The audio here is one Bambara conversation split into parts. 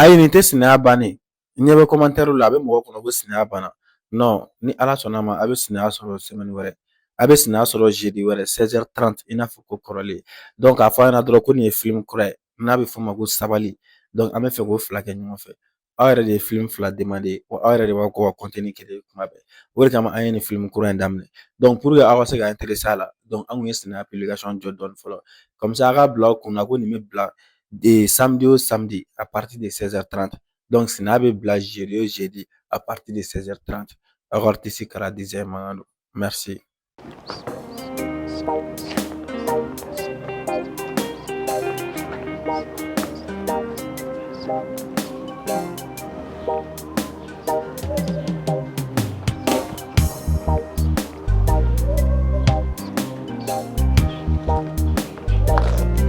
Ayi, nin tɛ sinaya bannen. N ɲɛ bɛ commentaire la, a bɛ mɔgɔ kɔnɔ ko sinaya banna. Non, ni Ala sɔnna ma, a bɛ sinaya sɔrɔ semaine wɛrɛ, a bɛ sinaya sɔrɔ jeudi wɛrɛ 16h30, i n'a fɔ ko kɔrɔlen. Donc k'a fɔ a ɲɛna dɔrɔn ko nin ye film kura ye n'a bɛ f'o ma ko Sabali. Donc an bɛ fɛ k'o fila kɛ ɲɔgɔn fɛ. Aw yɛrɛ de ye film fila demandé wa, aw yɛrɛ de b'a ko ka contenu kelen kuma bɛɛ. O de kama an ye nin film kura in daminɛ. Donc pour que aw ka se ka intéresser a la, donc an kun ye sinaya publication jɔ dɔɔni fɔlɔ, comme ça a ka bila aw kunna ko nin bɛ bila samedi o samedi à partir de 16h30. Donc sinaya bɛ bila jeudi o jeudi à partir de 16h30. Aw ka artiste Kara Design mankan don. Merci.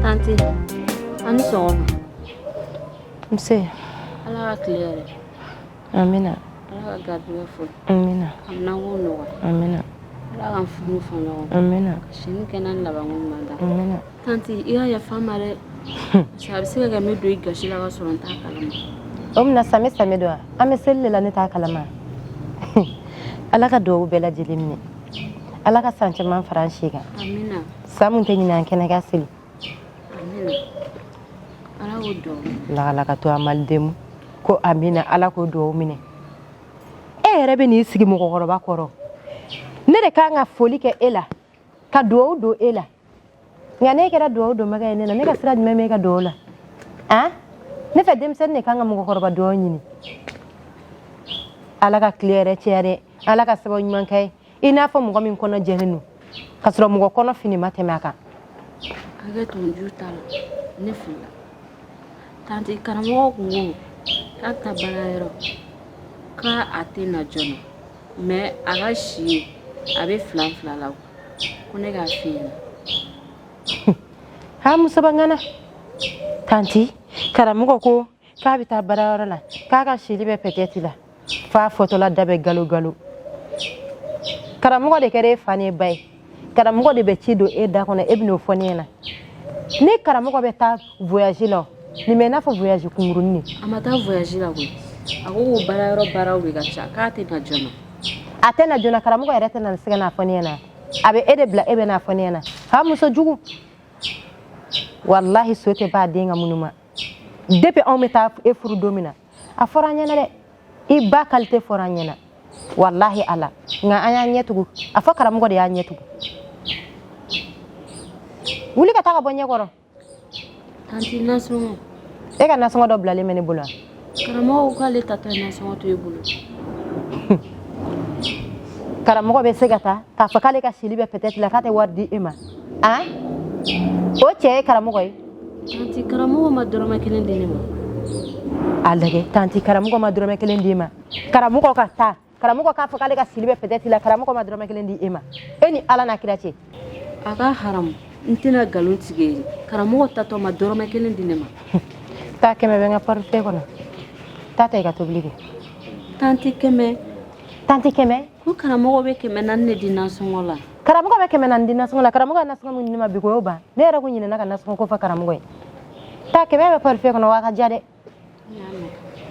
Tanti, a ni sɔgɔma. Nse. Ala ka tile hɛrɛ. Amina. Ala ka garijɛgɛ foni. Amina. Ka minanko nɔgɔya. Amina. Ala k'an furu fɔ ɲɔgɔn. Amina. Ka si ni kɛnɛya ni labanko ɲuman da. Amina. Tanti, i ka yafa n ma dɛ. Parce que a bɛ se ka kɛ n bɛ don i gasi la ka sɔrɔ n t'a kalama. O mun na sami sami don wa? An bɛ seli de la, ne t'a kalama. Ala ka duwawu bɛɛ lajɛlen minɛ. Ala ka san caman fara an si kan. Amina. San mun tɛ ɲinɛ an kɛnɛ ka seli. Amina. Ala k'o duwawu minɛ. Lagala ka to a malidemu ko amina, Ala k'o duwawu minɛ. E yɛrɛ bɛ n'i sigi mɔgɔkɔrɔba kɔrɔ, ne de kan ka foli kɛ e la, ka duwawu don e la, nka n'e kɛra duwawu donbaga ye ne la, ne ka sira jumɛn bɛ e ka duwawu la? Han, ne fɛ denmisɛnnin de kan ka mɔgɔkɔrɔba duwawu ɲini. Ala ka tile yɛrɛ caya dɛ, Ala ka sababu ɲuman kɛ ye. I n'a fɔ mɔgɔ min kɔnɔ jɛlen don k'a sɔrɔ mɔgɔ kɔnɔ fini ma tɛmɛ a kan. Hakɛ to, n ju t'a la, ne filila. Tanti, karamɔgɔ kun ko k'a bɛ taa baarayɔrɔ, k'a a tɛ na joona, mais a ka si ye a bɛ fila fila la, ko ne k'a f'i ɲɛna. Ha, musoba ŋana. Tanti, karamɔgɔ ko k'a bɛ taa baarayɔrɔ la, k'a ka sili bɛ peut-être la, f'a fɔtɔla da bɛ galo galo. Karamɔgɔ de kɛra e fa n'e ba ye, karamɔgɔ de bɛ ci don e da kɔnɔ, e bɛn'o fɔ ne ɲɛna. Ni karamɔgɔ bɛ taa voyage la, nin bɛ i n'a fɔ voyage kunkurunin de. A ma taa voyage la koyi, a ko ko baarayɔrɔ baaraw de ka ca, k'a tɛ na joona. A tɛ na joona, karamɔgɔ yɛrɛ tɛ na se ka n'a fɔ ne ɲɛna, a bɛ e de bila e bɛ n'a fɔ ne ɲɛna. Ha, muso jugu, walahi so tɛ ban a den ka minnu ma. Depuis anw bɛ taa e furu don min na, a fɔra an ɲɛna dɛ, i ba qualité fɔra an ɲɛna, walahi Ala, nka an y'an ɲɛ tugu. A fɔ karamɔgɔ de y'a ɲɛ tugu. Wuli ka taa ka bɔ ɲɛ kɔrɔ. Tanti, nasɔngɔ. E ka nasɔngɔ dɔ bilalen bɛ ne bolo yan. Karamɔgɔ ko k'ale tatɔ ye nasɔngɔ to e bolo. Karamɔgɔ bɛ se ka taa k'a fɔ k'ale ka sili bɛ peut-être la, k'a tɛ wari di e ma? Han, o cɛ ye karamɔgɔ ye. Tanti, karamɔgɔ ma dɔrɔmɛ kelen di ne ma. A lajɛ, tanti, karamɔgɔ ma dɔrɔmɛ kelen d'i ma. Karamɔgɔ ka taa, karamɔgɔ k'a fɔ k'ale ka sili bɛ peut-être la, karamɔgɔ ma dɔrɔmɛ kelen di e ma. E ni Ala n'a kira cɛ. A ka haramu, n tɛna nkalon tigɛ ye, karamɔgɔ tatɔ ma dɔrɔmɛ kelen di ne ma. Taa, 100 bɛ n ka portefeuille kɔnɔ, taa ta i ka tobili kɛ. Tanti, 100? Tanti, 100. Ko karamɔgɔ bɛ 400 de di nasɔngɔ la. Karamɔgɔ bɛ 400 di nasɔngɔ la? Karamɔgɔ ka nasɔngɔ min di ne ma bi, ko y'o ban. Ne yɛrɛ ko ɲinɛna ka nasɔngɔ ko fɔ karamɔgɔ ye. Taa, 100 bɛ portefeuille kɔnɔ wa. A ka ja dɛ,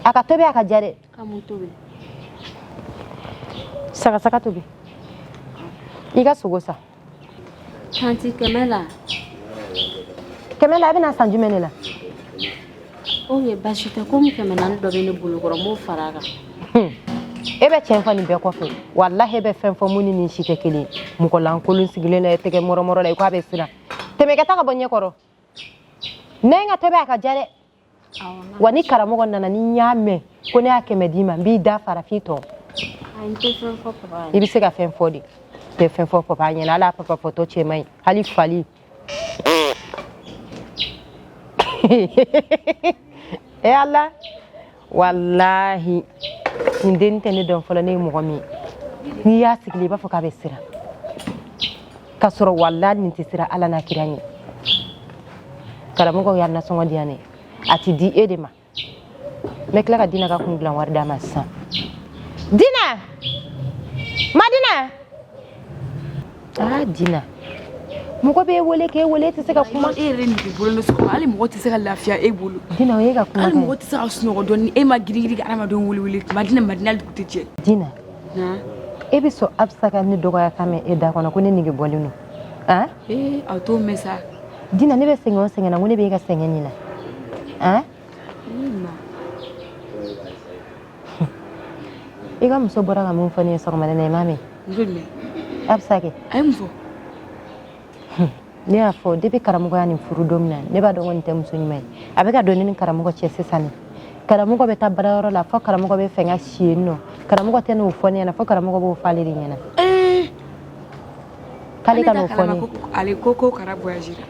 a ka tobi, a ka ja dɛ. Ka mun tobi? Sagasaga tobi, i ka sogo san. Tanti, 100 la? 100 la, a bɛna san jumɛn de la? Ok, baasi tɛ. Komi 400 dɔ bɛ ne bolo kɔrɔ, n b'o fara a kan. E bɛ tiɲɛ fɔ nin bɛɛ kɔfɛ, walahi e bɛ fɛn fɔ mun ni nin si tɛ kelen ye. Mɔgɔ lankolon sigilen na, e tɛgɛ mɔrɔmɔrɔ la i ko a bɛ siran. Tɛmɛ ka taa ka bɔ ɲɛ kɔrɔ. Ne ka tobi, a ka ja dɛ. Wa ni karamɔgɔ nana, ni n y'a mɛn ko ne y'a 100 d'i ma, n b'i da fara f'i tɔ. I bɛ se ka fɛn fɔ de, tɛ fɛn fɔ papa ɲɛna. Ala papa fɔtɔ cɛ man ɲi, hali fali. E Ala, walahi nin dennin tɛ ne dɔn fɔlɔ. Ne ye mɔgɔ min ye, n'i y'a sigilen i b'a fɔ k'a bɛ siran, k'a sɔrɔ walahi nin tɛ siran Ala n'a kira ɲɛ. Karamɔgɔw y'a nasɔngɔ di yan dɛ, a ti di e de ma. N bɛ tila ka Dina ka kun dilan wari d'a ma sisan. Dina, Madina, aa Dina. Mɔgɔ b'e wele k'e wele, e tɛ se ka kuma. E yɛrɛ nege bolo ne sɔgɔma, hali mɔgɔ tɛ se ka lafiya e bolo. Dina, o ye ka kuma. Hali mɔgɔ tɛ se ka sunɔgɔ dɔɔni, e ma girin girin ka adamadenw wele wele. Madina, Madina, hali dugu tɛ jɛ. Dina, e bɛ sɔn Absa ka ne dɔgɔya kan mɛn e da kɔnɔ ko ne nege bɔlen don han? Ee, a t'o mɛn sa. Dina, ne bɛ sɛgɛn o sɛgɛn na, ko ne bɛ e ka sɛgɛn nin na han? I ka muso bɔra ka mun fɔ ne ye sɔgɔmada in na, i m'a mɛn? Muso jumɛn? Absa kɛ. A ye mun fɔ? Ne y'a fɔ depuis karamɔgɔ y'a nin furu don min na, ne b'a dɔn ko nin tɛ muso ɲuman ye. A bɛ ka don ne ni karamɔgɔ cɛ sisan nin. Karamɔgɔ bɛ taa baarayɔrɔ la, fo karamɔgɔ bɛ fɛ ka si yen nɔ. Karamɔgɔ tɛ n'o fɔ ne ɲɛna, fo karamɔgɔ b'o fɔ ale de ɲɛna k'ale ka n'o fɔ ne ye. Ale ko kara voyage la.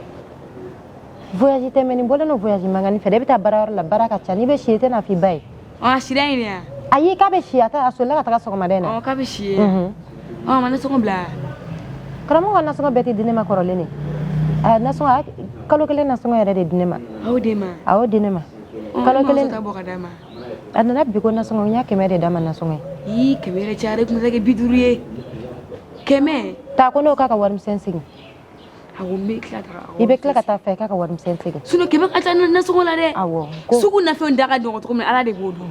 Voyage tɛ, mais nin bɔlen don voyage mankanni fɛ dɛ. E bɛ taa baarayɔrɔ la, baara ka ca, n'i bɛ si, i tɛ n'a fɔ i ba ye. A sira yen de yan. Ayi, k'a bɛ si, a ta a solila ka taga sɔgɔmada in na. K'a bɛ si yen. A ma nasɔngɔ bila. Karamɔgɔ ka nasɔngɔ bɛɛ tɛ di ne ma kɔrɔlen de. A nasɔngɔ, a kalo kelen nasɔngɔ yɛrɛ de di ne ma. A y'o d'e ma? A y'o di ne ma. Kalo kelen. Ta bɔ ka d'a ma. A nana bi ko nasɔngɔ, n y'a 100 de d'a ma nasɔngɔ ye. Ii, 100 yɛrɛ cayara, i tun tɛ kɛ 50 ye. 100. Taa ko n'o k'a ka warimisɛn segin. Awɔ, n bɛ tila ka. I bɛ tila ka taa fɛ k'a ka warimisɛn segin. Sinon 100 ka ca nasɔngɔ la dɛ. Awɔ. Sugu nafɛnw da ka nɔgɔn cogo min na, Ala de b'o dɔn.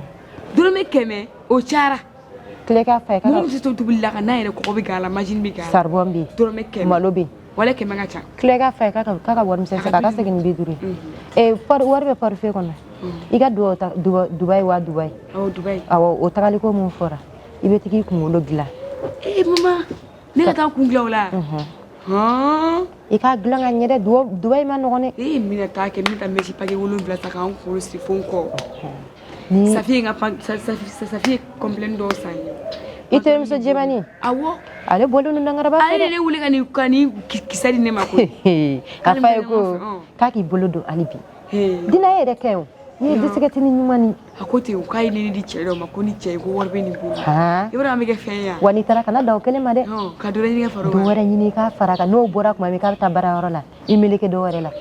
Dɔrɔmɛ 100, o cayara. Tile k'a fɛ k'a. Mɔgɔ min tɛ to tobili la ka n'a yɛrɛ kɔgɔ bɛ k'a la, majini bɛ k'a la. Saribɔn bɛ yen. Dɔrɔmɛ 100. Malo bɛ yen. Wala 100 ka ca. Tile k'a fɛ k'a ka warimisɛn segin, a ka segin ni 50 ye. Ee, wari bɛ portefeuille kɔnɔ. I ka Dubayi wa Dubayi. Awɔ, Dubayi. Awɔ, o tagali ko mun fɔra, i bɛ t'i kunkolo dilan. Ee mama, ne ka taa kun dilan o la. I k'a dilan ka ɲɛ dɛ, Dubayi ma nɔgɔn dɛ. Ee, n bɛna taa kɛ, n bɛna taa mèche paquet 7 ta k'an kunkolo siri fo n kɔ. Safi ye n ka Safi ye complet dɔw san ye. I terimuso jɛmannin. Awɔ. Ale bɔlen don dangaraba fɛ dɛ. Ale de ne wele ka nin kisɛ di ne ma koyi. A f'a ye ko k'a k'i bolo don hali bi. Dina, e yɛrɛ ka ɲi o. N'i ye bisikɛtini ɲuman ni. A ko ten, k'a ye ne di cɛ dɔ ma, ko ni cɛ ye ko wari bɛ nin bolo. I b'a dɔn an bɛ kɛ fɛn ye. Wa n'i taara, kana dan o kelen ma dɛ. Ka dɔ wɛrɛ ɲini ka fara o kan. Dɔ wɛrɛ ɲini k'a fara kan, n'o bɔra tuma min k'a bɛ taa baarayɔrɔ la, i meleke dɔ wɛrɛ la.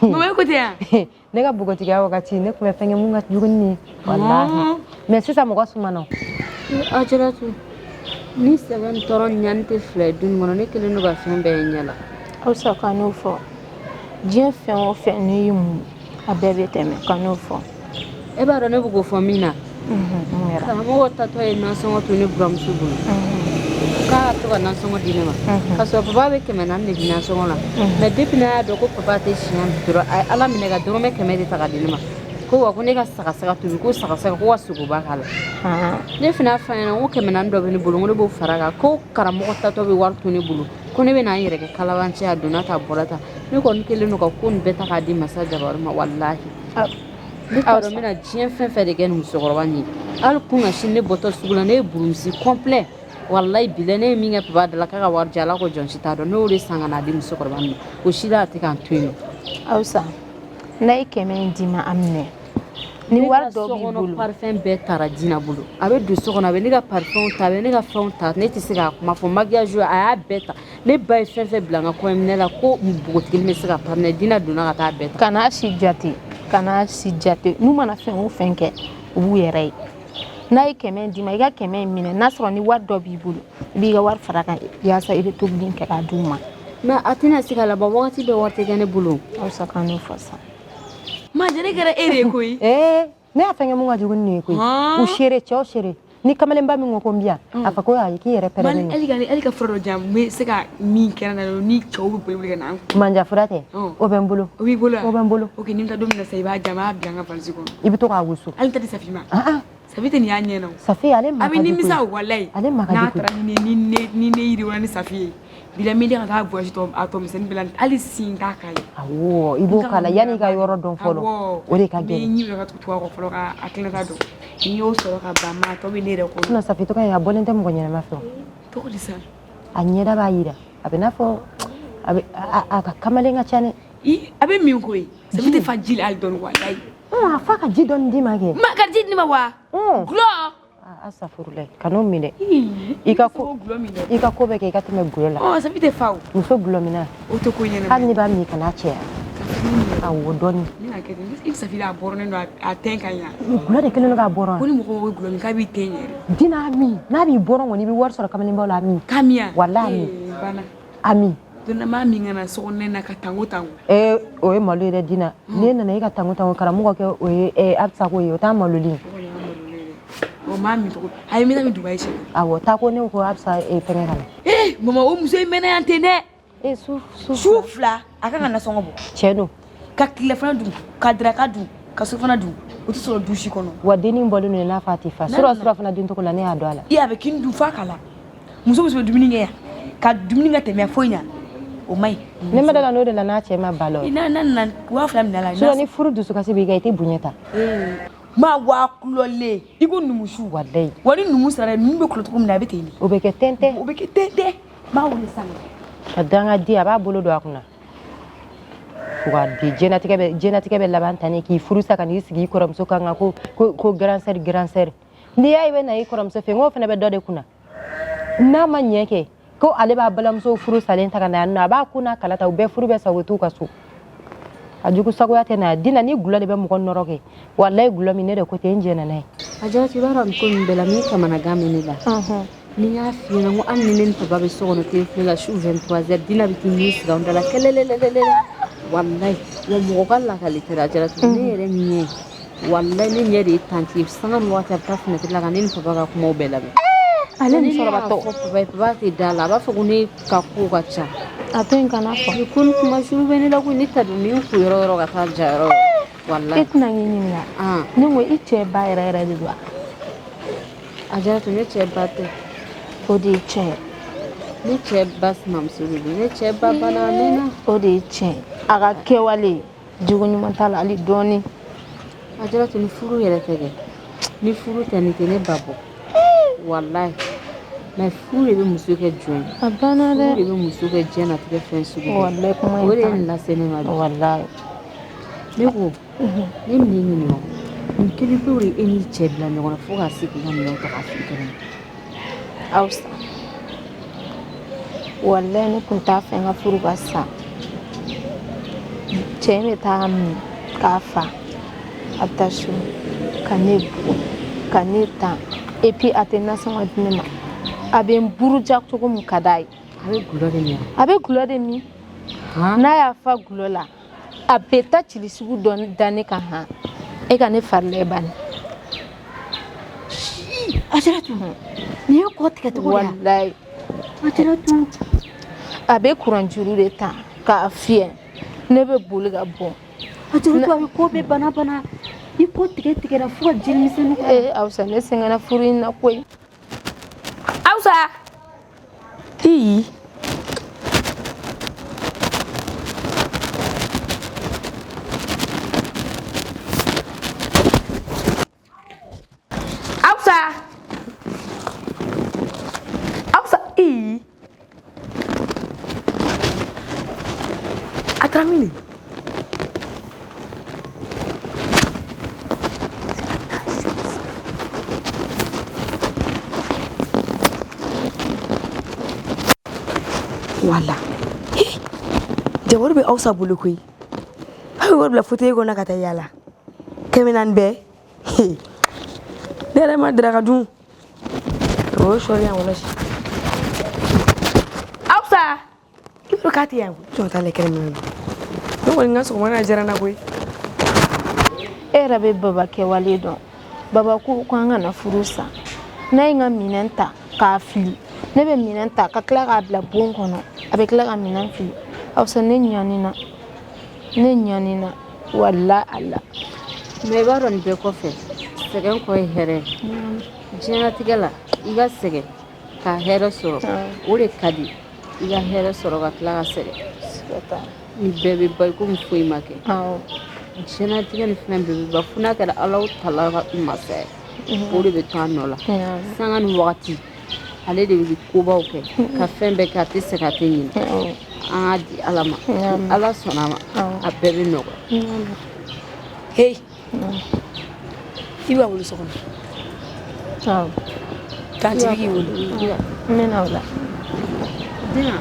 Mama, e ko ten yan. Ne ka npogotigiya wagati, ne tun bɛ fɛn kɛ mun ka jugu ni nin ye walahi, mais sisan mɔgɔ sumana. Ajaratu, ni sɛgɛn tɔɔrɔ ɲani tɛ fila ye du nin kɔnɔ, ne kelen don ka fɛn bɛɛ ye ɲɛ la. Awsa, ka n'o fɔ. Diɲɛ fɛn o fɛn n'i y'i muɲu, a bɛɛ bɛ tɛmɛ, ka n'o fɔ. E b'a dɔn ne bɛ k'o fɔ min na. Karamɔgɔ tatɔ ye nasɔngɔ to ne buramuso bolo. K'a ka to ka nasɔngɔ di ne ma. Ka sɔrɔ papa bɛ 400 de di nasɔngɔ la. Mais depuis n'a y'a dɔn ko papa tɛ siɲɛ bi dɔrɔn, a ye Ala minɛ ka dɔrɔmɛ 100 de ta ka di ne ma. Ko wa ko ne ka sagasaga tobi, ko sagasaga, ko ka sogoba k'a la. Ne fana y'a fɔ a ɲɛna ko 400 dɔ bɛ ne bolo, ko ne b'o fara kan, ko karamɔgɔ tatɔ bɛ wari to ne bolo, ko ne bɛ na n yɛrɛ kɛ kalabanci, a donna ta a bɔra ta. Ne kɔni kɛlen don ka ko nin bɛɛ ta k'a di masa jabaru ma walahi. Ne t'a dɔn n bɛna diɲɛ fɛn fɛn de kɛ nin musokɔrɔba nin ye. Hali kun ka sini ne bɔtɔ sugu la, ne ye burumisi complet walayi bila, ne ye min kɛ papa da la k'a ka wari di, Ala ko jɔn si t'a dɔn, ne y'o de san ka n'a di musokɔrɔba nin ma, o si la a tɛ k'an to yen nɔ. Awsa, n'a ye 100 in d'i ma, a minɛ. Ni wari dɔ b'i bolo. Parfum bɛɛ taara Dina bolo, a bɛ don so kɔnɔ, a bɛ ne ka parfum ta, a bɛ ne ka fɛnw ta, ne tɛ se k'a kuma fɔ, maquillage a y'a bɛɛ ta. Ne ba ye fɛn fɛn bila n ka kɔɲɔminɛ la ko npogotiginin bɛ se ka parfum, Dina donna ka taa bɛɛ ta. Kana si jate, kana si jate, n'u mana fɛn o fɛn kɛ, u b'u yɛrɛ ye. N'a ye 100 d'i ma, i ka 100 in minɛ, n'a sɔrɔ ni wari dɔ b'i bolo, i b'i ka wari fara kan yaasa i bɛ tobili kɛ k'a d'u ma. Mais a tɛna se ka laban, wagati bɛɛ wari tɛ kɛ ne bolo. Awsa, ka n'o fɔ sa. Ma, jɛnɛ kɛra e de ye koyi. Ee, ne y'a fɛn kɛ mun ka jugu ni nin ye koyi. U seere, cɛw seere. Ni kamalenba min ko ko n bi yan, a fɔ ko ayi, k'i yɛrɛ pɛrɛnnen don. Hali ka fura dɔ di yan, n bɛ se ka min kɛ na ni cɛw bɛ boli boli ka na an kun. Manja fura tɛ? O bɛ n bolo. O b'i bolo? O bɛ n bolo. Ok, ni n bɛ taa don min na sisan, i b'a di yan, n b'a bila n ka valise kɔnɔ. I bɛ to k'a wusu. Hali n ta di Safi ma. Safi tɛ nin y'a ɲɛ na o. Safi ale ma A ka bɛ di nimisa koyi. walayi. Ale ma ka di N'a koyi. taara ni ne yiriwala ni Safi ye. Bila min ka taa voyage tɔ a tɔ misɛnnin bɛɛ la, hali sin t'a k'a ye. Awɔ, i b'o k'a la yanni i ka yɔrɔ dɔn fɔlɔ. O de ka N bɛ gɛlɛn. ɲi ka tugu a kɔ fɔlɔ ka a tilalata dɔn. N'i y'o sɔrɔ ka ban, ma tɔ bɛ ne yɛrɛ kɔnɔ. Sinon Safi tɔgɔ in, a bɔlen tɛ mɔgɔ ɲɛnama fɛ o. Tɔgɔ di sa? A ɲɛda b'a yira. A bɛ n'a fɔ a bɛ a ka kamalen ka ca dɛ. I, a bɛ min koyi. Safi tɛ fa ji la hali dɔɔni walayi. A f'a ka ji dɔɔni d'i ma kɛ. Ma ka ji di ne ma wa? Gulɔ. Asafurulayi, kan'o minɛ. I ka ko i ka ko bɛ kɛ, i ka tɛmɛ gulɔ la. Ɔ, Safi tɛ fa o. Muso gulɔ minna. O tɛ ko ɲɛnama. Hali n'i b'a min, kan'a cɛya. Awɔ, dɔɔni. Ne ka kɛ ten, i Safi la, a bɔrɔnen don, a tɛn ka ɲi. Gulɔ de kɛlen don k'a bɔrɔ. Ko ni mɔgɔ bɛ gulɔ min k'a b'i tɛn yɛrɛ. Dina, a min, n'a b'i bɔrɔ kɔni, i bɛ wari sɔrɔ kamalenbaw la, a min. K'a min yan? Walahi, a min. Banna. A min. Don dɔ m'a min ka na so kɔnɔna na ka tango tango. Ee, o ye malo ye dɛ Dina. N'e nana e ka tango tango karamɔgɔ kɛ o ye Absa ko ye, o t'a maloli ye. O m'a min cogo a ye mina min Dubayi siɲɛ kelen. Awɔ, taa ko ne ko Absa fɛngɛ ka na. Ee mama, o muso in mɛnna yan ten dɛ. Ee, su su Su fila a kan ka nasɔngɔ bɔ. Tiɲɛ don. Ka tilefana dun, ka daraka dun, ka sufana dun, o tɛ sɔrɔ du si kɔnɔ. Wa dennin bɔlen don i n'a fɔ a tɛ fa. Sura sura fana dun cogo la, ne y'a dɔn a la. I a bɛ kini dun f'a kala. Muso muso bɛ dumuni kɛ yan ka dumuni kɛ tɛmɛ foyi ɲa, o man ɲi. Ne ma dala n'o de la n'a cɛ ma ba la. N'a nana 2000 minɛ a la. Sinon ni furu dusukasi b'i kan, i tɛ bonya ta. Maa waa kulɔlen i ko numusu. Walayi. Wa ni numu sara, numu bɛ kulɔ cogo min na, a bɛ ten de. O bɛ kɛ tɛntɛn. O bɛ kɛ tɛntɛn. Maa wele sisan. Ka danga di, a b'a bolo don a kunna. Fo ka di diɲɛnatigɛ bɛ laban tan ne k'i furu sa ka n'i sigi i kɔrɔmuso kan kan ko ko ko grand sœur, grand sœur. N'i y'a ye i bɛ na i kɔrɔmuso fɛ, n k'o fana bɛ dɔ de kunna. N'a ma ɲɛ kɛ ko ale b'a balimamuso furu salen ta ka na yan nɔ, a b'a kun n'a kala ta, u bɛɛ furu bɛ sa, u bɛ t'u ka so. A jugu sagoya tɛ na Dina, ni gulɔ de bɛ mɔgɔ nɔrɔ kɛ, walayi gulɔ min ne de ko ten, n jɛnna n'a ye. Ajaratu, i b'a dɔn nin ko ninnu bɛɛ la min kamanagan bɛ ne la, ni n y'a f'i ɲɛna ko hali ni ne ni papa bɛ so kɔnɔ tele filɛ la su 23 heures, Dina bɛ t'i ɲɛ sigi anw da la kɛlɛlɛlɛlɛ. Walayi, wa mɔgɔ ka lakali tɛ dɛ Ajaratu, ne yɛrɛ ɲɛ, walayi ne ɲɛ de ye tanti ye, sanga ni waati a bɛ taa fenêtre la ka ne ni papa ka kumaw bɛɛ lamɛn. Ale Ni ne y'a musokɔrɔbatɔ. fɔ papa ye, papa tɛ da la, a b'a fɔ ko ne ka ko ka ca. A to yen, kana fɔ. Ni ko ni kuma suru bɛ ne la koyi, ne t'a dɔn min ko yɔrɔ yɔrɔ ka taa ja yɔrɔ yɔrɔ. E Walayi. tɛna k'i ɲininka. Ne ko i cɛ ba yɛrɛ yɛrɛ de don wa? Ajaratu, ne cɛ ba tɛ. O de ye tiɲɛ ye. Ne cɛ ba sinamuso de don, ne cɛ ba banna a mɛnna. O de ye tiɲɛ ye. A ka kɛwale jogo ɲuman t'a la hali dɔɔni. Ajaratu, ni furu yɛrɛ tɛ kɛ, ni furu tɛ, nin tɛ ne ba bɔ walayi, mais furu de bɛ muso kɛ jɔn ye. A banna dɛ. Furu de bɛ muso kɛ diɲɛnatigɛ fɛn sugu bɛɛ. Walayi, kuma in O de ye ta. nin lase ne ma bi. Walayi. Ne ko ne bɛ n'i ɲininka, nin kelen pewu de e n'i cɛ bila ɲɔgɔn na fo ka se k'i ka minɛnw ta k'a fili kɛnɛ ma? Awsa, walayi ne tun t'a fɛ n ka furu ka sa. Cɛ bɛ taa min k'a fa, a bɛ taa so ka ne bugɔ, ka ne tan, et puis a tɛ nasɔngɔ di ne ma. A bɛ n buruja cogo min ka d'a ye. A bɛ gulɔ de min? A bɛ gulɔ de min. N'a y'a fa gulɔ la, a bɛ taa cili sugu dɔ da ne kan han, e ka ne fari bani. Ajaratu, nin ye kɔ tigɛ cogo de ye? Walayi. Ajaratu. A bɛ kuran juru de ta k'a fiyɛ, ne bɛ boli ka bɔ. Ajaratu, a bɛ ko bɛɛ bana bana, i ko tigɛ tigɛra fo ka jelimisɛnnin k'a la. Ee Awusa, ne sɛgɛnna furu in na koyi. Awusa. Ii. Awusa. Awusa. Ii. A taara min de? Wala. Ja, wari bɛ Awusa bolo koyi. A bɛ wari bila fauteuil kɔnɔ ka taa yaala. 400 bɛɛ. Ne yɛrɛ ma daraka dun. O ye sɔɔni yan wɔlɔsi. Awusa. I b'a dɔn k'a tɛ yan koyi. Jɔn t'a la kɛnɛ min na. Ne kɔni ka sɔgɔma na diyara n na koyi. E yɛrɛ bɛ baba kɛwale dɔn. Baba ko ko an kana furu sa. N'a ye n ka minɛn ta k'a fili, ne bɛ minɛn ta ka tila k'a bila bon kɔnɔ, a bɛ tila ka minɛn fili. Awusa, ne ɲanina, ne ɲanina walayi ala. Mais i b'a dɔn nin bɛɛ kɔfɛ, sɛgɛn kɔ ye hɛrɛ ye diɲɛlatigɛ la. I ka sɛgɛn ka hɛrɛ sɔrɔ, o de ka di i ka hɛrɛ sɔrɔ ka tila ka sɛgɛn. Nin bɛɛ bɛ ban i komi foyi ma kɛ. Diɲɛlatigɛ ni fɛn bɛɛ bɛ ban fo n'a kɛra Alahu tala ka masa ye, o de bɛ to a nɔ la sanga ni wagati. Ale de bɛ kobaw kɛ ka fɛn bɛɛ kɛ, a tɛ sɛgɛn, a tɛ ɲinɛ. An k'a di Ala ma, Ala sɔnna a ma, a bɛɛ bɛ nɔgɔya. Hey. I b'a wolo so kɔnɔ. Awɔ. Tanti bɛ k'i wele. N bɛ na o la. Dina,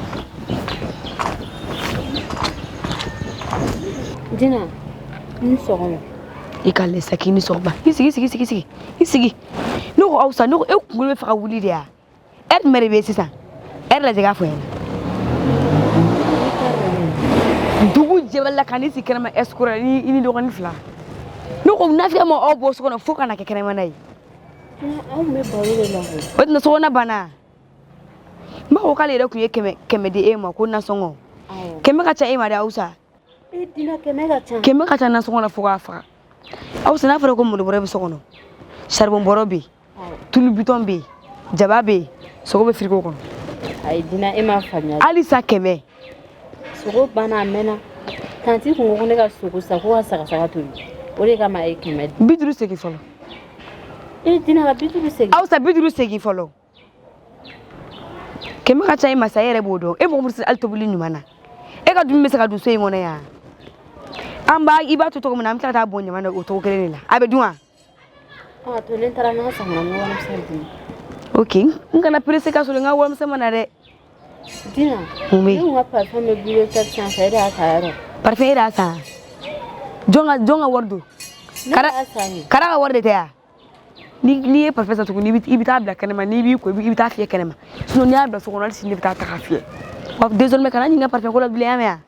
Dina, ni sɔgɔma. I ka lesa k'i ni sɔgɔma. I sigi, sigi, sigi, sigi. I sigi. Ne ko Awusa, ne ko e kunkolo bɛ fɛ ka wuli de ya? Heure jumɛn de bɛ yen sisan? Heure lajɛ k'a fɔ n ɲɛna. jabali la ka n'i sigi kɛnɛma escroc la ni i ni dɔgɔnin fila. Ne ko nafiya ma aw bɔ so kɔnɔ fo ka na kɛ kɛnɛmana ye. Anw bɛ baro de la koyi. O tuma sokɔnɔna banna. N b'a fɔ k'ale yɛrɛ tun ye 100 di e ma ko nasɔngɔ. Awɔ. 100 ka ca e ma dɛ Awusa. E Dina 100 ka ca. 100 ka ca nasɔngɔ la fo k'a faga. Awusa n'a fɔra ko malo bɔrɛ bɛ so kɔnɔ, saribɔn bɔrɔ bɛ yen, tulu bitɔn bɛ yen, jaba bɛ yen, sogo bɛ firigo kɔnɔ. Ayi Dina e m'a faamuya. Halisa 100. Sogo banna a mɛnna. Tanti kun ko ko ne ka sogo san ko ka sagasaga tobi. O de kama a ye 100 di. 50 segin fɔlɔ. E Dina ka 50 segin. Awusa 50 segin fɔlɔ. 100 ka ca e ma sa, e yɛrɛ b'o dɔn. E mɔgɔ min tɛ se hali tobili ɲuman na. E ka dumuni bɛ se ka dun so in kɔnɔ yan. An b'a i b'a to cogo min na, an bɛ tila ka taa bɔn ɲaman na o cogo kelen de la. A bɛ dun wa? A to ne taara n'a san ka na n ka warimisɛn d'i ma. Ok, n kana pressé ka sɔrɔ n ka warimisɛn ma na dɛ. Dina, Mun bɛ yen? Ne kun ka parfum bɛ bibliothèque sanfɛ, e de y'a ta yɔrɔ. Parfum e de y'a san? Jɔn ka wari don? Ne y'a san de. Kara ka wari de tɛ yan? N'i ye parfum san tuguni, i bɛ taa bila kɛnɛma, n'i b'i ko i bɛ taa fiyɛ kɛnɛma. Sinon n'i y'a bila so kɔnɔ hali sini ne bɛ taa ta k'a fiyɛ. Wa désormais kana ɲininka parfum ko la bilen, y'a mɛn wa?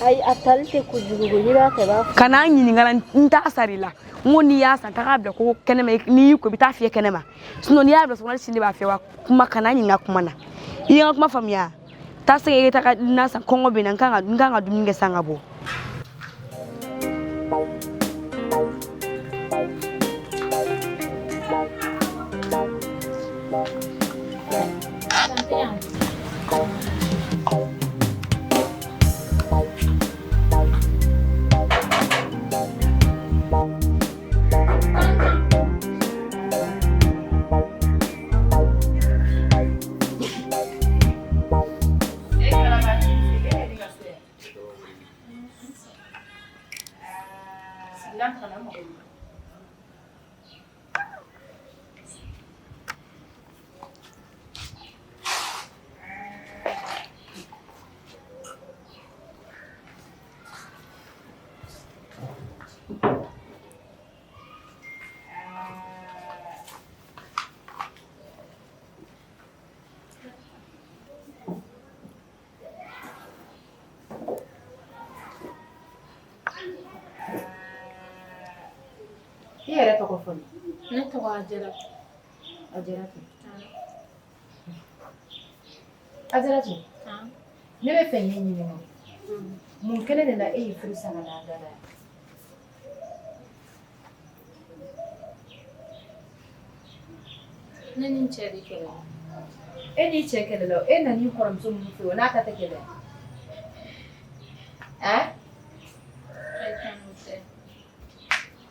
Ayi a tali tɛ kojugu ko n'i b'a ta i b'a fɔ. Kana ɲininka la, n t'a sara i la. N ko n'i y'a san taga bila ko kɛnɛma, n'i y'i ko i bɛ taa fiyɛ kɛnɛma. Sinon n'i y'a bila so kɔnɔ hali sini ne b'a fiyɛ. Wa kuma kana ɲininka kuma na. I ye n ka kuma faamuya? Taa segin i ka taga na san, kɔngɔ bɛ n na, n kan ka dumuni kɛ sisan ka bɔ. I yɛrɛ tɔgɔ fɔ ne. Ne tɔgɔ Ajaratu. Ajaratu. Ajaratu. Ne bɛ fɛ k'i ɲininka. Mun kɛlen de la e y'i furu sa ka na da la? Ne ni n cɛ de kɛlɛla. E n'i cɛ kɛlɛla, e nan'i kɔrɔmuso min fɛ yen, o n'a ta tɛ kɛlɛ. Hein?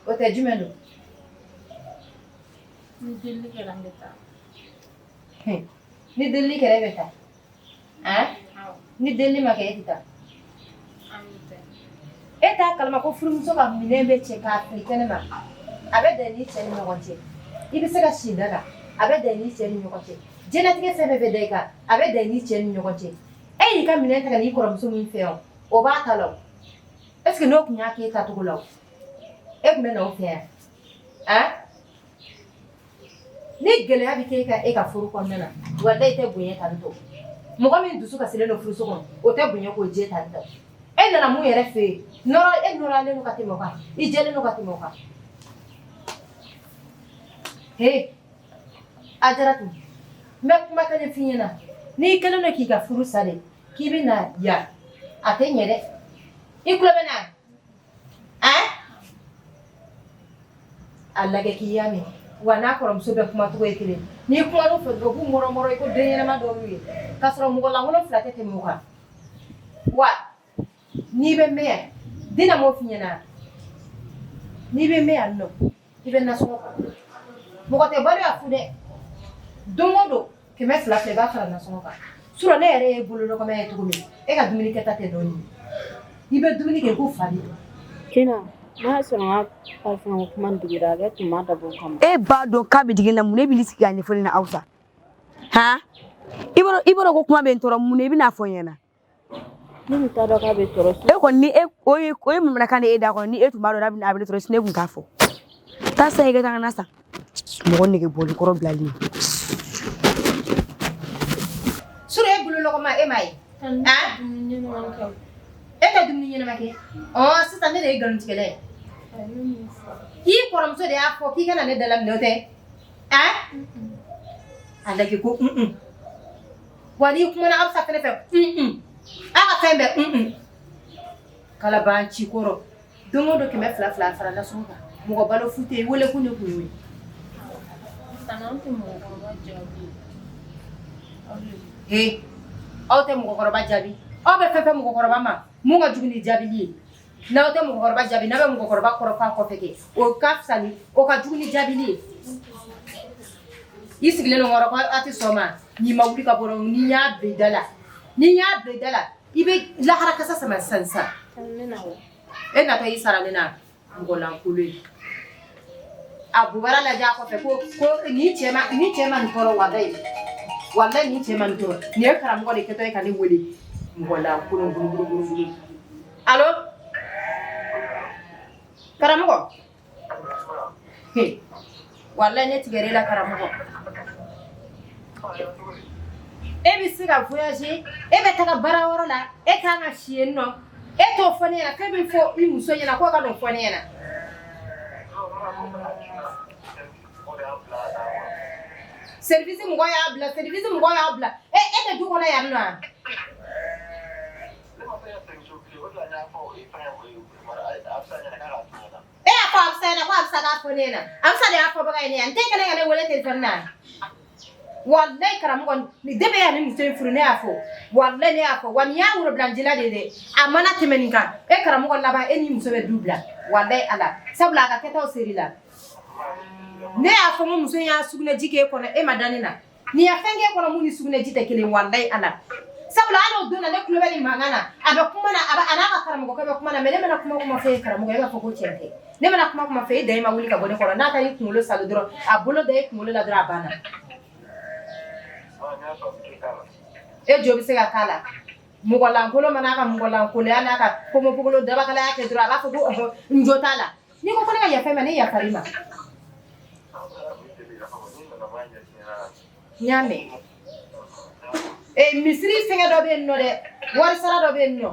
O tɛ jumɛn don? Ni delili kɛra n bɛ taa. Ni delili kɛra e bɛ taa? Hein? Ni delili ma kɛ e tɛ taa? E t'a kalama ko furumuso ka minɛn bɛ cɛ k'a fili kɛnɛ ma, a bɛ dan i n'i cɛ ni ɲɔgɔn cɛ. I bɛ se ka si da kan, a bɛ dan i n'i cɛ ni ɲɔgɔn cɛ. Diɲɛlatigɛ fɛn fɛn bɛ da i kan, a bɛ dan i n'i cɛ ni ɲɔgɔn cɛ. E y'i ka minɛn ta ka n'i kɔrɔmuso min fɛ yan, o b'a ta la o. Est ce que n'o tun y'a k'e ta cogo la o, e tun bɛ na o fɛ yan? Hein? Ni gɛlɛya bɛ k'e ka e ka furu kɔnɔna na, walayi i tɛ bonya tan tɔ. Mɔgɔ min dusu kasilen don furuso kɔnɔ, o tɛ bonya k'o jɛ tan tɔ. E nana mun yɛrɛ fɛ yen, nɔrɔ e nɔrɔyalen don ka tɛmɛ o kan, i jɛlen don ka tɛmɛ o kan. He, Ajaratu, n bɛ kuma kelen f'i ɲɛna. N'i kɛlen don k'i ka furu sa de, k'i bɛ na yan, a tɛ ɲɛ dɛ. I tulo bɛ n na? Hein? A lajɛ k'i y'a mɛn. Wa n'a kɔrɔmuso bɛ kuma cogo ye kelen. N'i kuman'u fɛ dɔrɔn, u b'u mɔrɔmɔrɔ i ko den ɲɛnama dɔw y'u ye. K'a sɔrɔ mɔgɔ lankolon fila tɛ tɛmɛ o kan. Wa n'i bɛ mɛn yan, Dina m'o f'i ɲɛna. N'i bɛ mɛn yan nɔ, i bɛ nasɔngɔ bɔ. Mɔgɔ tɛ balo yan fu dɛ. Don o don, 200 i b'a fara nasɔngɔ kan. Sinon ne yɛrɛ ye bololɔkɔmɛ ye cogo min, e ka dumuni kɛta tɛ dɔɔnin ye. I bɛ dumuni kɛ ko fali. Dina, n'a y'a sɔrɔ n ka parfum ko kuma digira a kɛ tun ma dabɔ o kama. E b'a dɔn k'a bɛ digi n na, mun na e b'i sigi k'a ɲɛfɔ ne ɲɛna Awusa? Han? I b'a dɔn ko kuma bɛ n tɔɔrɔ, mun na i bɛn'a fɔ n ɲɛna? Ne tun t'a dɔn k'a bɛ tɔɔrɔ. E kɔni ni e o ye manamanakan de e da kɔnɔ, ni e tun b'a dɔn a bɛ ne tɔɔrɔ, sini e tun t'a fɔ. Taa sisan i ka taa na san. Mɔgɔ nege bɔli kɔrɔ bilali. Sura e bolo lɔgɔma e m'a ye. E tɛ tɛ dumuni ɲɛnama kɛ. Ɔ sisan ne de ye nkalontigɛla ye. I kɔrɔmuso de y'a fɔ k'i kana ne dalaminɛ o tɛ? A a lajɛ ko un. Wa n'i kumana Abusa fɛnɛ fɛ un. A ka fɛn bɛɛ un. Kalabanci kɔrɔ. Don o don 200 200 fara nasɔngɔ kan. Mɔgɔ balo fu tɛ yen, wele kun de kun y'o ye. Tante, anw tɛ mɔgɔkɔrɔba jaabi. He, aw tɛ mɔgɔkɔrɔba jaabi. Aw bɛ fɛn fɛn mɔgɔkɔrɔba ma, mun ka jugu ni jaabili ye. N'aw tɛ mɔgɔkɔrɔba jaabi, n'a bɛ mɔgɔkɔrɔba kɔrɔfɔ a kɔfɛ kɛ, o ka fisa ni, o ka jugu ni jaabili ye. I sigilen don kɔrɔ ko a tɛ sɔn ma, n'i ma wuli ka bɔ dɔrɔn, ni n y'a bila i da la, ni n y'a bila i da la, i bɛ lahara kasa sama sisan sisan. E natɔ y'i sara ne na, mɔgɔ lankolon ye. A bobara lajɛ a kɔfɛ ko ko nin cɛ ma nin cɛ ma nin tɔɔrɔ walayi walayi nin cɛ ma nin tɔɔrɔ nin ye karamɔgɔ de kɛtɔ ye ka ne wele mɔgɔ lankolon gulugulugulu. Alo karamɔgɔ, he walayi ne tigɛr'e la karamɔgɔ. E bɛ se ka voyager, e bɛ taga baara yɔrɔ la, e kan ka si yen nɔ, e t'o fɔ ne ɲɛna, fɛn min fɔ i muso ɲɛna k'o ka n'o fɔ ne ɲɛna. Service mɔgɔ y'a bila, service mɔgɔ y'a bila. E e tɛ du kɔnɔ yan nɔ wa? E y'a fɔ Abusa ɲɛna ko Abusa k'a fɔ ne ɲɛna. Abusa de y'a fɔbaga ye ne ye. N tɛ kɛlen ka ne wele téléphone na. Walayi karamɔgɔ, ni depuis e ka nin muso in furu ne y'a fɔ. Walayi ne y'a fɔ. Wa nin y'a worobilanjila de ye dɛ. A mana tɛmɛ nin kan. E karamɔgɔ laban e ni muso bɛ du bila. Walayi Ala. Sabula a ka kɛtaw ser'i la. Ne y'a fɔ n ko muso in y'a sugunɛji k'e kɔnɔ, e ma da ne na. Nin ya fɛn k'e kɔnɔ mun ni sugunɛji tɛ kelen walayi Ala. Sabula hali o don na ne tulo bɛ nin mankan na, a bɛ kuma na, a bɛ a n'a ka karamɔgɔkɛ bɛ kuma na, mais ne mana kuma kuma fɔ e ye karamɔgɔ, e b'a fɔ ko tiɲɛ tɛ. Ne mana kuma kuma fɔ e da i ma wuli ka bɔ ne kɔrɔ, n'a taara i kunkolo salo dɔrɔn, a bolo da i kunkolo la dɔrɔn a banna. E jo bɛ se ka k'a la. Mɔgɔ lankolon mana a ka mɔgɔ lankolonya n'a ka pomopogolo dabakalaya kɛ dɔrɔn a b'a fɔ ko ɔhɔ n jo t'a la. N'i ko ko ne ka yafa i ma, ne yafar'i ma. N y'a mɛn. Ee misiri fɛngɛ dɔ bɛ yen nɔ dɛ, wari sara dɔ bɛ yen nɔ.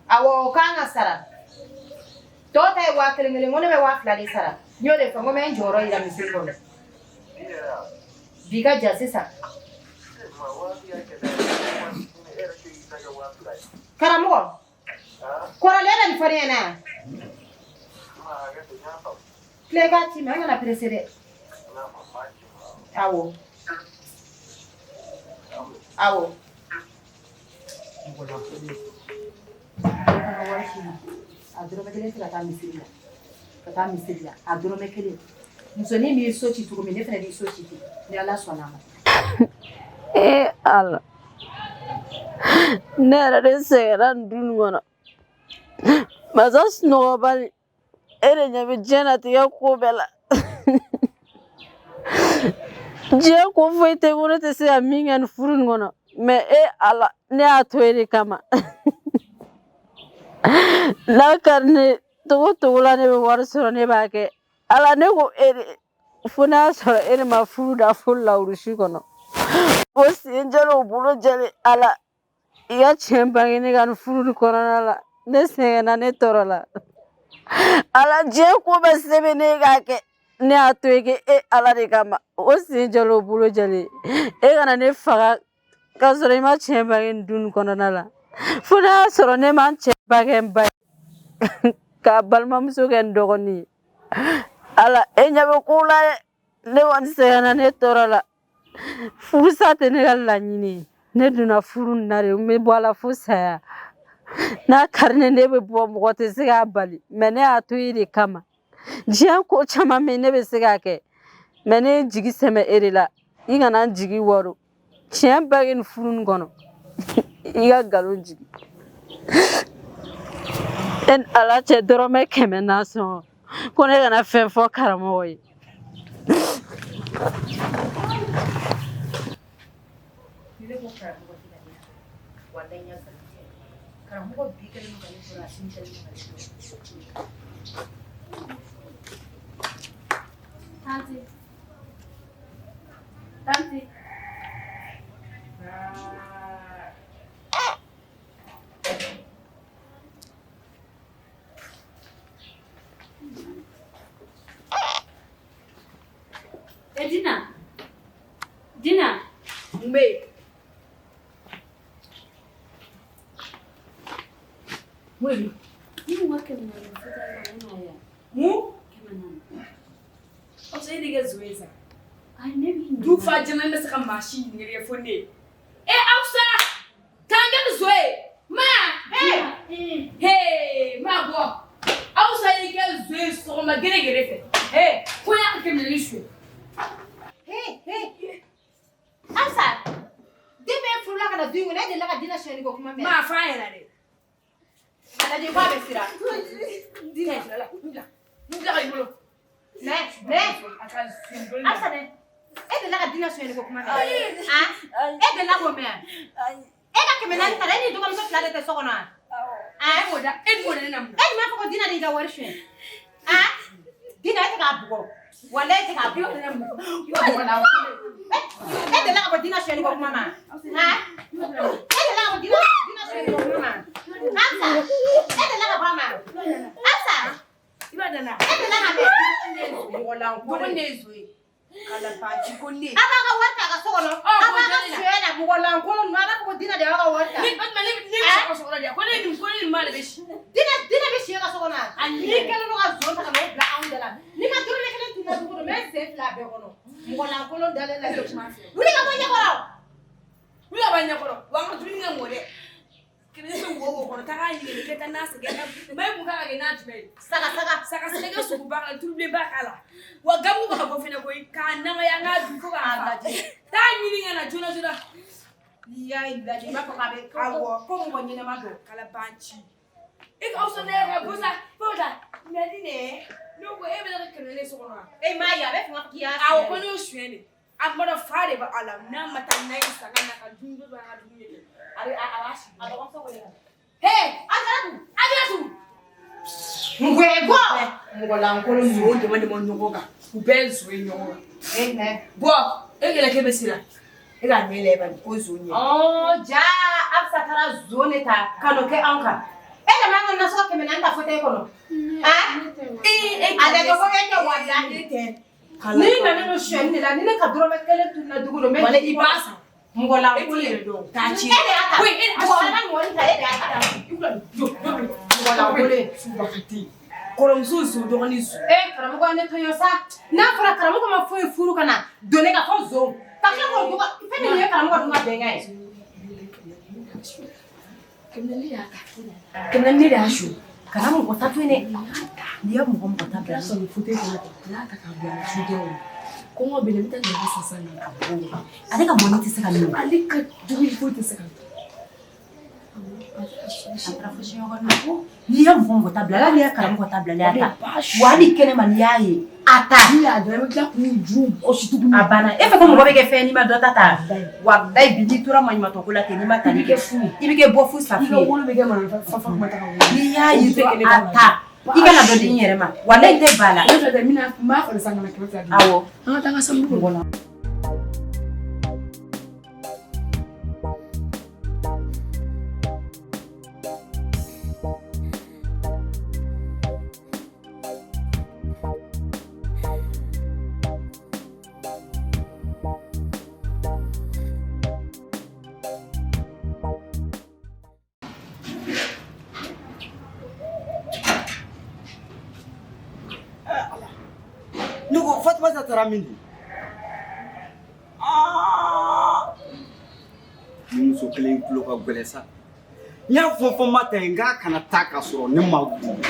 Awɔ o kan ka sara. Tɔw ta ye 1000 kelen, ko ne bɛ 2000 de sara. N y'o de fɔ, n ko n bɛ n jɔyɔrɔ yira misiri kɔnɔ. Bi ka ja sisan. Karamɔgɔ, kɔrɔlen bɛ nin fɔ ne ɲɛna yan. Tile k'a ci ma, an kana pressé dɛ. Awɔ. Awɔ. Mɔgɔ lankolon ye. An ka wari ci ma. A dɔrɔmɛ kelen tɛ ka taa misiri la. Ka taa misiri la. A dɔrɔmɛ kelen. Musonin b'i so ci cogo min, ne fana b'i so ci ten. Ni Ala sɔnna a ma. Ee Ala, ne yɛrɛ de sɛgɛnna nin du nin kɔnɔ. Masa sunɔgɔbali, e de ɲɛ bɛ diɲɛnatigɛ ko bɛɛ la. Diɲɛ ko foyi tɛ ko ne tɛ se ka min kɛ nin furu nin kɔnɔ. Mais e Ala, ne y'a to e de kama. N'a ka di ne ye, togo togo la ne bɛ wari sɔrɔ ne b'a kɛ. Ala ne ko e de, fo n'a y'a sɔrɔ e de ma furu da fo lawurusi kɔnɔ. O sen jɛlen o bolo jɛlen Ala, i ka tiɲɛ bange ne ka nin furu nin kɔnɔna la. Ne sɛgɛnna, ne tɔɔrɔ la. Ala diɲɛ ko bɛɛ se bɛ ne ye k'a kɛ. Ne y'a to e e Ala de kama. O sen jɛlen o bolo jɛlen. E kana ne faga k'a sɔrɔ i ma tiɲɛ bange nin du nin kɔnɔna la. Fo n'a y'a sɔrɔ ne ma n cɛ ba kɛ n ba ye. K'a balimamuso kɛ n dɔgɔnin ye. Ala e ɲɛ bɛ kow la dɛ. Ne kɔni sɛgɛnna, ne tɔɔrɔ la. Furusa tɛ ne ka laɲini ye. Ne donna furu nin na de, n bɛ bɔ a la fo saya. N'a ka di ne ne bɛ bɔ, mɔgɔ tɛ se k'a bali. Mais ne y'a to e de kama. Diɲɛ ko caman bɛ yen ne bɛ se k'a kɛ. Mais ne ye jigi sɛmɛ e de la. I kana n jigi waro. Tiɲɛ bange nin furu nin kɔnɔ. I ka nkalon jigi. E ni Ala cɛ dɔrɔmɛ 100 nasɔngɔ. Ko ne kana fɛn fɔ karamɔgɔ ye. Ne ko karamɔgɔ tɛ ka ne walayi n ya nkalon tigɛ. Karamɔgɔ bi kɛlen don ka ne tɔɔrɔ, a sini kɛlen don ka ne tɔɔrɔ. Tanti. Tanti. Mun bɛ yen? Mun de bɛ yen? Ni kun ka 400 fauteuil kɔnɔ, e m'a ye wa? Mun? 400. Aw e de kɛ zon ye sa. Ayi, ne b'i Du fa jama bɛ se ka maa si ɲininkali kɛ fo ne ye. E Awusa, k'an kɛ ni zon ye. Ma, he, he, ma bɔ. Awusa y'i kɛ zon ye sɔgɔma gere gere fɛ. He, ko y'a ka 400 suɲɛ. He he, Awusa, depuis e furula ka na du in kɔnɔ, e delila ka Dina sonyɛli ko kuma mɛn? Ma f'a ɲɛna dɛ. A lajɛ ko a bɛ siran. Dina ye la, n bila. N bila ka i bolo. Nɛ nɛ. A ka sen dɔɔni. Awusa dɛ, e delila ka Dina sonyɛli ko kuma mɛn? Han, e delila k'o mɛn? E ka 400 ta dɛ, e ni dɔgɔmuso fila de tɛ so kɔnɔ wa? E b'o da, e b'o da ne na mun na? E dun b'a fɔ ko Dina de y'i ka wari suɲɛ. Han, Dina, e tɛ k'a bugɔ. Walayi, e tɛ k'a bugɔ. E delila ka bɔ Dina sonyɛli ko kuma ma? Han, e delila ka bɔ Dina sonyɛli ko kuma ma? Awusa, e delila ka bɔ a ma? Awusa, I b'a da n na. e delila ka mɛn? Mɔgɔ lankolon. Dɔgɔnin ne ye zon ye. Kalabanci ko ne. A b'a ka wari ta a ka so kɔnɔ. A b'a ka suɲɛ na, mɔgɔ lankolon ninnu, a b'a fɔ ko Dina de b'a ka wari ta. Ne o tuma ne ne bɛ sɔrɔ ka so kɔnɔ de, ko ne nin ko ne nin maa de bɛ si. Dina bɛ si e ka so kɔnɔ wa? N'i kɛlen don ka zon ta ka n'o bila anw da la. N'i ma dɔrɔmɛ kelen tun na dugu kɔnɔ, n bɛ n sen fila bɛɛ kɔnɔ. Mɔgɔ lankolon dalen la. Wuli ka bɔ ɲɛkɔrɔ. Wuli ka bɔ ɲɛkɔrɔ. Wa an ka dumuni kɛ mɔ dɛ. Kɛmɛ bɛ wo wo kɔnɔ, taga ɲini kɛ taa n'a sɛgɛn. Mɛ e kun kan ka kɛ n'a jumɛn ye? Saga saga. Saga sɛgɛ sogoba k'a la, tulubilenba k'a la. Wa gabugu ka bɔ fɛnɛ koyi, k'a namaya an k'a dun fo k'a fa. Taa ɲini ka na joona joona. N'i y'a lajɛ, i b'a fɔ k'a bɛ awɔ ko mɔgɔ ɲɛnɛma don. Kalabanci. E ka fisa ne yɛrɛ ka bɔ sa, fo ka taa. Mɛ di nɛ, ne ko e bɛ ne ka 400 so kɔnɔ wa? E m'a ye, a bɛ fɛ k'i y'a Awɔ, ko ne y'o suɲɛ de. A ma dɔn fa de bɛ a la, n'a ma taa n'a ye saga na ka dumuni dɔ an ka dumuni kɛ. A bɛ a b'a si. A dɔgɔmuso wele ka na. He! Ajaratu. Ajaratu! Ngwɛgɔ. Mɔgɔ lankolon ninnu. Zon dama dama ɲɔgɔn kan. U bɛɛ ye zon ye ɲɔgɔn kan. E nɛ. Bɔ, e kɛlɛ k'e bɛ siran. E k'a ɲɛ lajɛ bani ko zon ɲɛ. Ɔ ja, Awusa taara zon de ta ka n'o kɛ anw kan. E de m'an ka nasɔngɔ 400 ta fauteuil kɔnɔ. Han? Ee, A lajɛ ko e tɛ walahi. Ne tɛ. N'i nana n'o sonyɛli de la, ni ne ka dɔrɔmɛ kelen tununa dugu don, n bɛ Wala i b'a san. Mɔgɔ E lankolon. t'i yɛrɛ dɔn. K'a ci. E de y'a ta. Koyi, e Mɔgɔ wɛrɛ ka mɔgɔ ta, e de y'a ta. I kula jɔ jɔ. Mɔgɔ lankolon. Subakati. Kɔrɔmuso zon, dɔgɔnin zon. E karamɔgɔ ye ne tɔɲɔ sa. N'a fɔra karamɔgɔ ma foyi furu ka na don ne kan fo zon. Ka tila k'o dɔgɔ fɛn min ye karamɔgɔ dun ka bɛnkan ye. 400 y'a ta. 400 de y'a su. Kana mɔgɔ ta to yen dɛ. N'i ye mɔgɔ mɔgɔ ta bila. I y'a sɔrɔ fauteuil kɔnɔ, n y'a ta k'a bila fauteuil kɔnɔ. Kɔngɔ bɛ ne, n bɛ taa ɲaga san sisan ka bɔ. Ale ka mɔni tɛ se ka min. Ale ka dumuni foyi tɛ se ka dun. A taara fo siɲɔgɔn na. N'i ye mɔgɔ mɔgɔ ta bila, hali n'i ye karamɔgɔ ta bila, a ta. Wa hali kɛnɛma n'i y'a ye, a ta. N'i y'a dɔn, i bɛ tila k'u ju gosi tuguni. A banna. E fɛ ko mɔgɔ bɛ kɛ fɛn n'i ma dɔ ta ta. Walayi bi n'i tora maɲumantɔ ko la ten, n'i ma tali I bɛ kɛ fu ye. I bɛ kɛ bɔ fu I safu ka ye. wolo bɛ kɛ manamana fa fa kuma ta ka wolo. N'i y'a ye dɔrɔn a ta. I kana dɔ di n yɛrɛ ma. Walayi n tɛ ba la. Ne fɛ n bɛna n b'a falen sisan ka na 200 di. Awɔ. An ka taa an ka chambre kɔnɔ. Ne ko Fatumata taara min di? Aa! Ni muso kelen tulo ka gɛlɛn sa. N y'a fɔ Fatumata ye n k'a kana taa ka sɔrɔ ne ma wuli.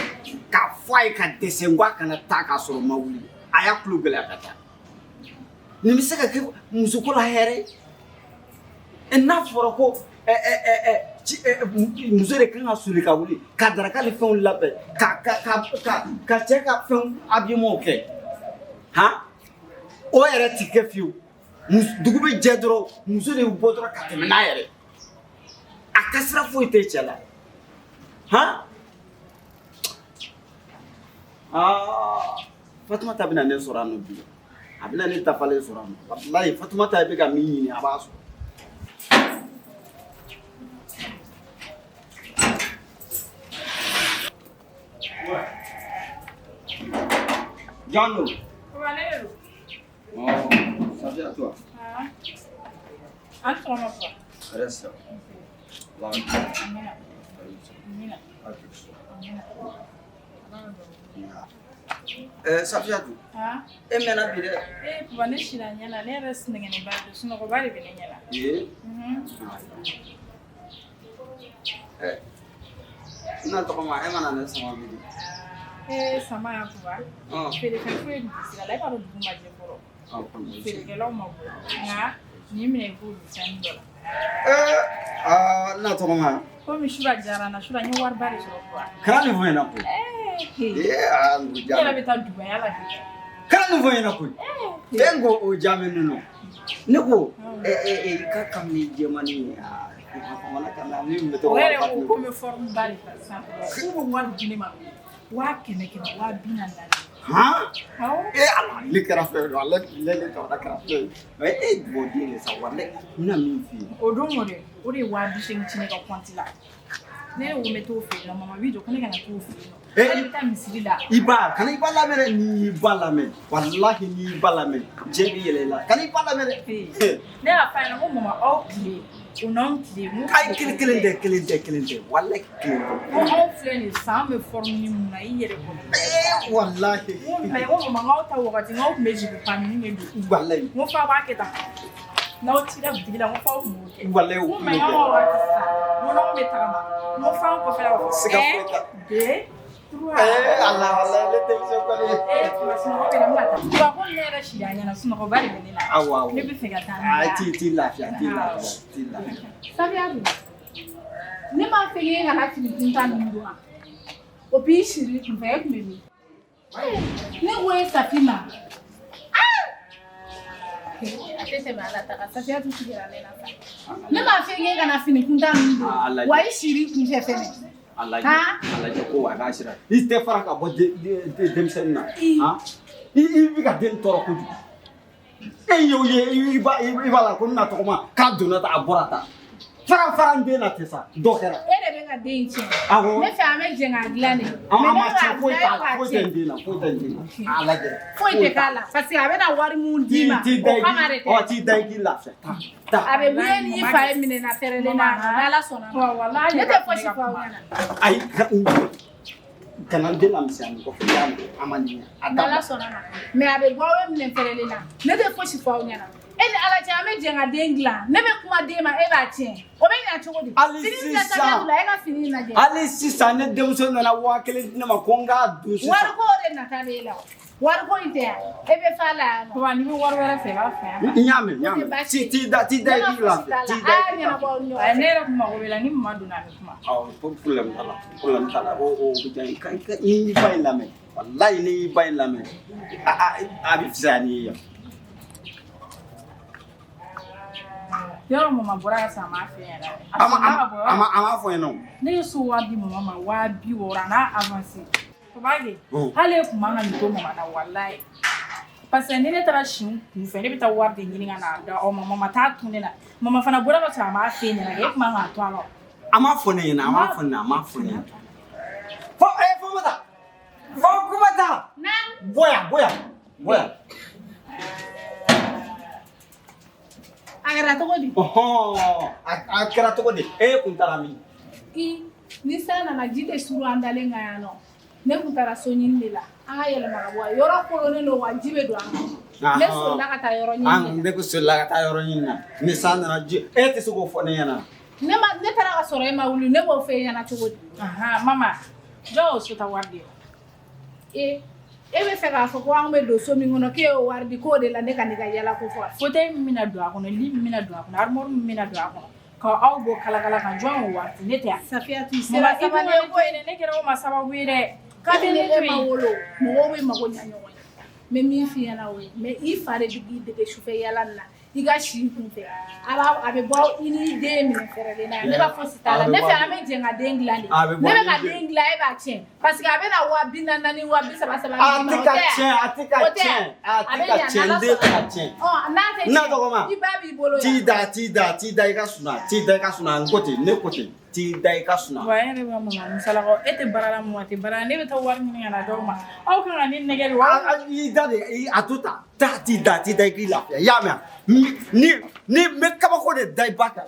K'a fɔ a ye ka dɛsɛ n k'a kana taa ka sɔrɔ n ma wuli. A y'a tulo gɛlɛya ka taa. Nin bɛ se ka kɛ musoko la hɛrɛ ye. N'a fɔra ko muso de kan ka soli ka wuli ka daraka ni fɛnw labɛn ka cɛ ka fɛnw habillement kɛ. Han, o yɛrɛ ti kɛ fiyewu. Dugu bɛ jɛ dɔrɔn muso de bɛ bɔ dɔrɔn ka tɛmɛ n'a yɛrɛ. A ka sira foyi tɛ cɛ la. Han, aa, Fatumata bɛna ne sɔrɔ yan nɔ bi. A bɛna ne dafalen sɔrɔ yan nɔ. Walayi Fatumata bɛ ka min ɲini a b'a sɔrɔ. Jɔn don? Papa, ne de don. Oh, ça vient à toi. An sɔgɔma papa. Hɛrɛ sira. Amina. Amina. Amina. Safiyatu. Ah. E mɛnna bi dɛ. Eh papa, ne sira ɲɛ na, ne yɛrɛ sinɛgɛnnenba de don, sunɔgɔba de bɛ ne ɲɛ na. Ee. Na tɔgɔma, e mana ne sama bi de. Eh sama ya papa. Feerefɛn foyi tun tɛ sira la, e b'a dɔn dugu ma jɛ fɔlɔ. Feerekɛlaw ma bɔ, nka nin minɛ i k'o don fɛn dɔ la. Aa, na tɔgɔma. Komi sura diyara n na, sura n ye wariba de sɔrɔ papa. Kana nin fɔ n ɲɛna koyi. Ee, aa, n ko Ne yɛrɛ jaabi. bɛ taa Dubayi la bi. Kana nin fɔ n ɲɛna koyi. E n ko o jaabi ninnu. Ne ko i ka kamalen jɛmannin ye aa ka na min bɛ to O yɛrɛ ko ko n bɛ forme ba de ta sisan. K'u bɛ wari di ne ma 100 000 100 000 200 000. Han? Awɔ. E ala, ne kɛra fɛn dɔ, ale ne tɔgɔ kɛra fɛn ye. Mais e ye dugawuden de sa, walayi n bɛna min f'i ye. O don kɔni, o de ye 80 000 ci ne ka compte la. Ne ko n bɛ t'o fɛ yen nɔ, mama b'i jɔ ko ne kana t'o fɛ yen nɔ. Hali bɛ taa misiri la. I ba, kana i ba lamɛn dɛ, n'i y'i ba lamɛn, walahi n'i y'i ba lamɛn, diɲɛ b'i yɛlɛ i la. Kana i ba lamɛn dɛ. Ne y'a f'a ɲɛna ko mama, aw tile o n'anw tile n ko Ayi, kelen kelen tɛ, kelen tɛ, kelen tɛ, walahi kelen tɛ. Ko anw filɛ nin ye sisan, an bɛ forme mun na i yɛrɛ kɔnɔ. Walahi. N ko mais n ko mama, n k'aw ta wagati n k'aw tun bɛ jupe panini de don. Walahi. N ko f'a b'a kɛ tan. N'aw cira bitigi la, n ko f'aw tun b'o kɛ. Walahi, o N ko tun b'o mais kɛ. anw ka wagati sisan, n ko n'anw bɛ tagama, n ko f'anw kɔfɛla b'a fɔ Siga foyi t'a la. un, deux, trois. Ala, walahi ne denmuso kɔni. Eh, papa, sunɔgɔ bɛ na, n bɛna taa. Papa, ko ne yɛrɛ sira ɲɛna, sunɔgɔba de bɛ ne la. Awɔ, awɔ. Ne bɛ fɛ ka taa n Aa, da. t'i lafiya, t'i lafiya, t'i lafiya. Safiyatu, ne m'a fɔ k'e kana fini kuntan ninnu don wa? O b'i siri kunfɛ, e tun bɛ min? Ne ko e Safi ma. A tɛ tɛmɛ ala ta kan, Safiyatu sigira ne la sa. Ne m'a fɔ k'e kana fini kuntan ninnu Ah, don. lajɛ. Wa i siri kunfɛ fɛnɛ. A lajɛ, Han? a lajɛ ko a k'a sira. I tɛ fara ka bɔ denmisɛnnin na. Han? I bɛ ka den tɔɔrɔ kojugu. E y'o ye, i b'a la ko n na tɔgɔma k'a donna tan, a bɔra tan. Fara fara n den na ten sa, dɔ kɛra. E de bɛ ka den in tiɲɛ. Awɔ. Ne fɛ an bɛ jɛ k'a dilan de. An Mais an ne ma bɛ k'a tiɲɛ, foyi dilan, t'a e la, b'a foyi tɛ tiɲɛ. n den na, foyi tɛ n den na. A lajɛ. Foyi tɛ k'a la parce que a bɛna wari mun d'i ma, T'i da o i kama de k'i tɛ. ɔ t'i da i k'i lafiya. Taa, taa. A bɛ bɔ e ni i fa ye minɛ na fɛrɛlen na, n'Ala sɔnna ma. Ne tɛ fosi fɔ aw ɲɛna. Ayi, kana n den lamisɛnya nin kɔfɛ, i y'a mɛn, a ma nin ɲɛ. A N'Ala dabila. sɔnna ma. Mais a bɛ bɔ aw ye minɛ fɛrɛlen na. Ne tɛ fosi fɔ aw ɲɛna. E ni Ala cɛ, an bɛ jɛ ka den dilan. Ne bɛ kuma den ma, e b'a tiɲɛ. O bɛ ɲa cogo di? Hali Fini filɛ sisan. Safiyatu la, e ka fini in lajɛ. Hali sisan ne denmuso nana 1000 di ne ma ko n k'a dun sisan. Wariko de nata b'e la o. Wariko in tɛ yan. E bɛ fa la yan nɔ. Papa, n'i bɛ wari wɛrɛ fɛ, i b'a fɔ yan. N y'a mɛn, n y'a mɛn. T'i da i k'i lafiya. T'i da i A k'i y'a ɲɛnabɔ aw ni ɲɔgɔn Ayi, cɛ. ne yɛrɛ kun mago bɛ la ni mama donna a bɛ kuma. Awɔ, problème t'a la, problème t'a la. O bɛ diya n ye. N'i y'i ba in lamɛn, walayi n'i y'i ba in lamɛn, a bɛ fisaya n'i ye yan. Yɔrɔ mama bɔra ka san a m'a fɛ yɛrɛ. A ma A solila ka bɔ yɔrɔ. a ma fɔ n ɲɛna o. Ne ye so wari di mama ma 60 000 a n'a avancé. Papa kɛ, hali e kun man ka nin to mama na walayi. Parce que ni ne taara si n kun fɛ, ne bɛ taa wari de ɲini ka n'a da aw ma. Mama t'a tun ne la. Mama fana bɔra ka sɔrɔ a m'a f'e ɲɛna, e kun man k'a to a la o. A ma fɔ ne ɲɛna, a ma fɔ ne ɲɛna, a ma fɔ ne ɲɛna. Fɔ Fɔmata, Fɔkumata. Naamu. Bɔ yan, bɔ yan, bɔ yan. A kɛra cogo di? Ɔhɔn, a kɛra cogo di? E kun taara min? I ni san nana, ji tɛ suru an dalen kan yan nɔ. Ne kun taara so ɲini de la. An ka yɛlɛma ka bɔ yan. Yɔrɔ koronnen don wa ji bɛ don an kan. Ne solila ka taa yɔrɔ ɲini de la. An ne ko solila ka taa yɔrɔ ɲini na. Ni san nana ji, e tɛ se k'o fɔ ne ɲɛna. Ne ma, ne taara ka sɔrɔ e ma wuli, ne b'o fɔ e ɲɛna cogo di? Ahan, mama, jɔn y'o so ta wari di? E e bɛ fɛ k'a fɔ ko an bɛ don so min kɔnɔ, k'e y'o wari di, k'o de la ne ka n'i ka yala ko fɔ. Fauteuil min bɛna don a kɔnɔ, lit min bɛna don a kɔnɔ, armoire min bɛna don a kɔnɔ, ka aw bɔ kalakala kan, jɔn y'o wari di? Ne tɛ yan. Safiyatu, Mama, sera i dun sabali ka ye ne to yen dɛ, ne kɛra o ma sababu ye dɛ. Kabini Ne to e ma yen. wolo, mɔgɔw bɛ mago ɲa ɲɔgɔn ye. N bɛ min f'i ɲɛna o ye, mais i fa de bɛ k'i dege sufɛ yala nin na, i ka si kun fɛ. A b'a a bɛ bɔ i n'i den minɛ fɛrɛlen na yan. Ne ka fosi t'a la. Ne fɛ an bɛ jɛ ka den dilan de. A bɛ bɔ Ne bɛ ni ka den. den dilan, e b'a tiɲɛ. Parce que a bɛ na 40 000 40 30 000 30 A d'i ma, tɛ o ka tɛ yan? tiɲɛ, a tɛ ka O tɛ tiɲɛ, yan? a A tɛ bɛ ka ɲa tiɲɛ, n'Ala n den tɛ ka sɔnna. tiɲɛ. Ɔ n'a tɛ Na tiɲɛ, dɔgɔma. i ba b'i bolo T'i yan. da, t'i da, t'i da i ka suna, t'i da i ka suna, n ko ten, ne ko ten, t'i da i ka suna. Wa e yɛrɛ bɛ ka mama musalakaw, e tɛ baara la, mama tɛ baara la, ne bɛ taa wari ɲini ka na d'aw ma. Aw kan ka ne nɛgɛ de wa? I da de, a to tan. Taa t'i da, a t'i da i k'i lafiya. I y'a mɛn wa? Ni n bɛ kabako de da i ba kan.